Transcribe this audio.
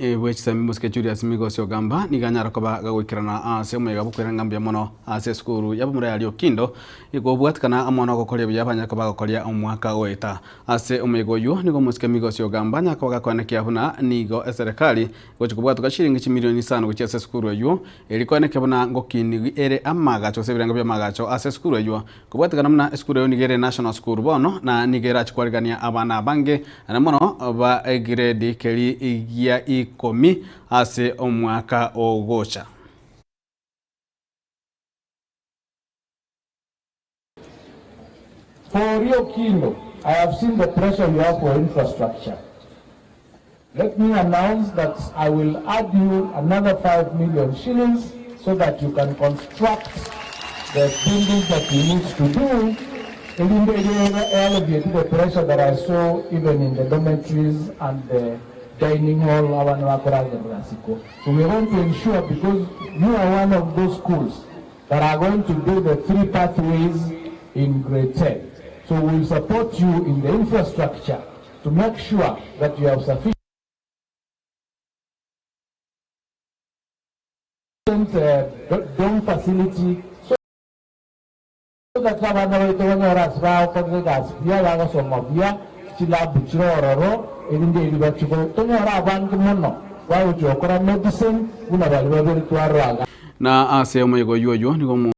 bwe chisemi mosike Julius Migosi Ogamba nigo anyare koba gagoikerana ase omoyega bw'okoirana ng'a mbuya mono ase esukuru y'abamura ya Riokindo igobwatikana amo nogokoria buya banyare koba bagokoria omwaka goeta. Ase omoyega oyio nigo omosike Migosi Ogamba anyare koba gakoenekia buna nigo eserekari egochia kobwatoka chiringi chimilioni isano gochia ase esukuru eyio Eri koeneke buna ngokinigwa ere amaagacho gose ebirengo bi'amaagacho ase esukuru eyio. Kobwatekana buna esukuru eyio nigo ere national school bono, na nigo erache kwarigania abana abange naende mono ba egrade keri gia ikomi ase omwaka ogocha. For Riokindo, I have seen the pressure you have for infrastructure. Let me announce that I will add you another 5 million shillings so that you can construct the buildings that you need to do erinde alleviate the pressure that I saw even in the dormitories and the dining hall abana bakoragerera siko. So we are going to ensure because you are one of those schools that are going to do the three pathways in grade 10. So we will support you in the infrastructure to make sure that you have sufficient dorm facility so that abana baito banyore ase bagokorera egasi buya, bagosoma buya, chilabu chire ororo, erinde eri bachie tonyore abange mono bagochia gokora medicine buna baria babere twarora iga. Na ase omoyega oyio oyio nigo.